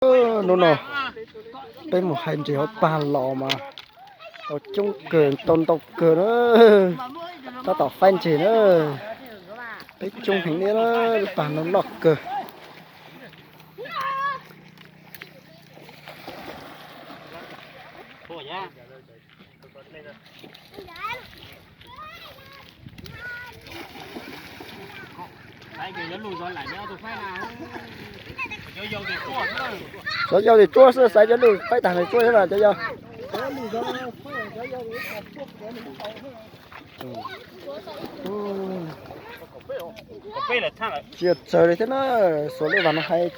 Hnub no peb mus hais ntses hauv pag los mas tau coob kawg, tau ntau kawg na. Tab tom faib ntses na. Peb coob heev li na, lub pag no loj kawg. Cov yau tes tsuab xwb, xaiv cov lug faib tag tes tsuab xwb na cov yau. Tsis yog tsawg li thiab na, xuas lub vas no hais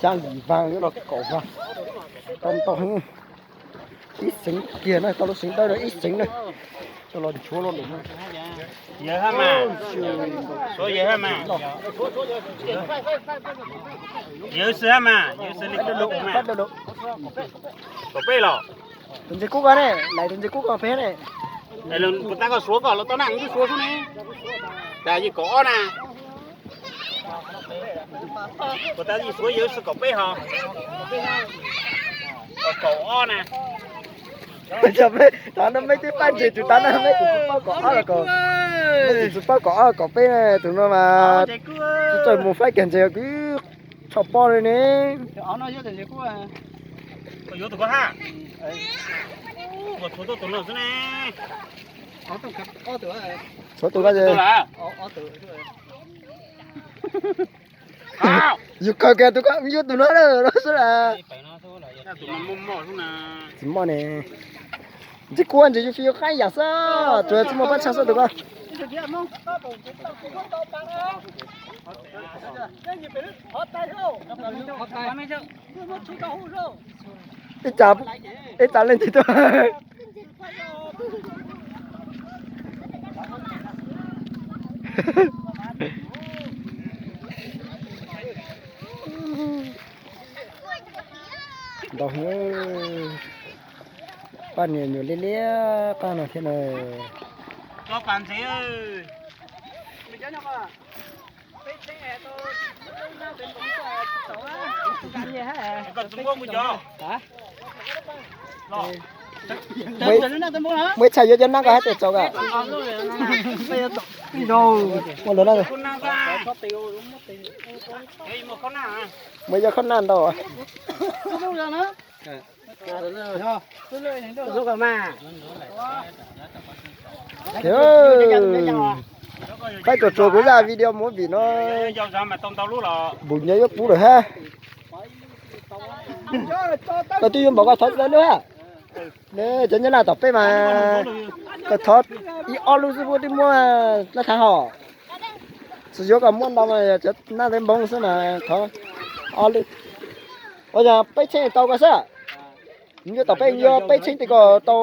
xya yim vas yuav los kaum vas, tau ntau heev. Ib xeev kiag na, tau lub xeev dawb ib xeev na, coj los nchuav los lawm na. Yawg hab mas, suav yawg hab mas, yawg xwb hab mas, yawg xwb li. Kaum peb los. Tus ntses kub ko ne, lais tus ntses kub ko peb ne. Puas tas koj suav koj los tau na, twb suav xwb ne. Tas yog kaum ob na. Puas tas yog suav yawg xwb kaum peb ho. Kaum ob na. Tav no meb twb faib ntses tus tav no, meb tus tsis paub kaum ob los kaum, meb tus tsis paub kaum ob kaum peb, tus no mas tsis txawj mus faib kiag ntses kwv tshoj pob li ne. Yuav tus ko hab. Ua tshuav tuaj tus no xwb ne. Tshuav tus ko. Yus khaws kiag tus ko, yuav tus no lawm no xwb las. Tsis muaj ne. Ntses kub ntses yuav fij yuav qab yam xwb, tsuas tsis muaj pab tshaj xwb tus ko. Ib tsa, ib tsa leej twg tuaj. Ntau heev, poj niam nyuam liab liab qab no thiab na. Muaj ib txhais yuav cov nab ko hab tias txaus kawg. Muaj lawv na. Muaj yog khob naj ntau. Faib tsuas tsuas kuv zaj video movie no. Npum nyob yuav pub lawm hab. Koj twb yuav npaum koj thov tsis tau lub hab. Cov nyob naj tom peb mas koj thov ib ob lub xwb puab twb muab lab thab hos. Tsis yuav koj muab ntau mas cov nab ntev npoo xwb mas thov ob lub. Ua yog peb txheeb tau koj xwb. Nws yuav tom peb, nws yuav peb txheeb tes koj tau.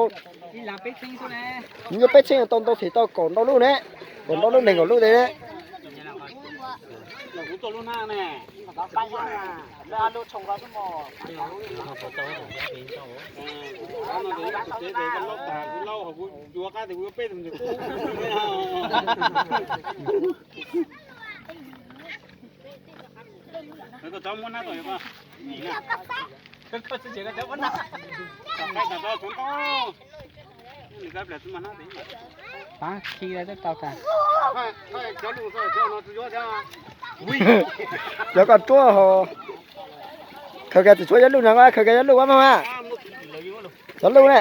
Nws yuav peb txheeb tau ntau them tau kaum ntau lub ne. Kaum ntau lub nees nkaum lub tes ne. Paab khi lawv twb tau tas. Cov koj ruab hos. Khaws kiag tsis tshuav yuav luj no, khaws kiag yuav luj ua moog a. Cov luj ne.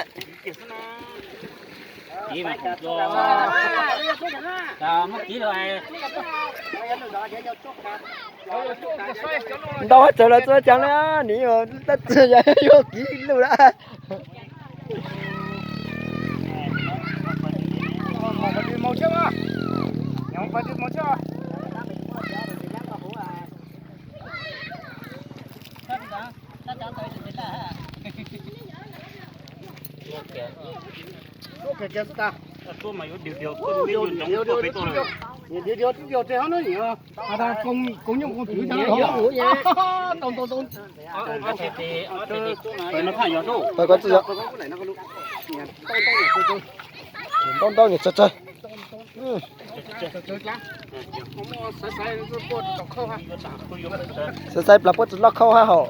Ntau hab txawm los txog caag le, nim tab txwg yuav kiv luj lawm. Ntau ntau nyuag tsawg tsawg. Xaiv xaiv plas puab tsis loj khauj hab hauv.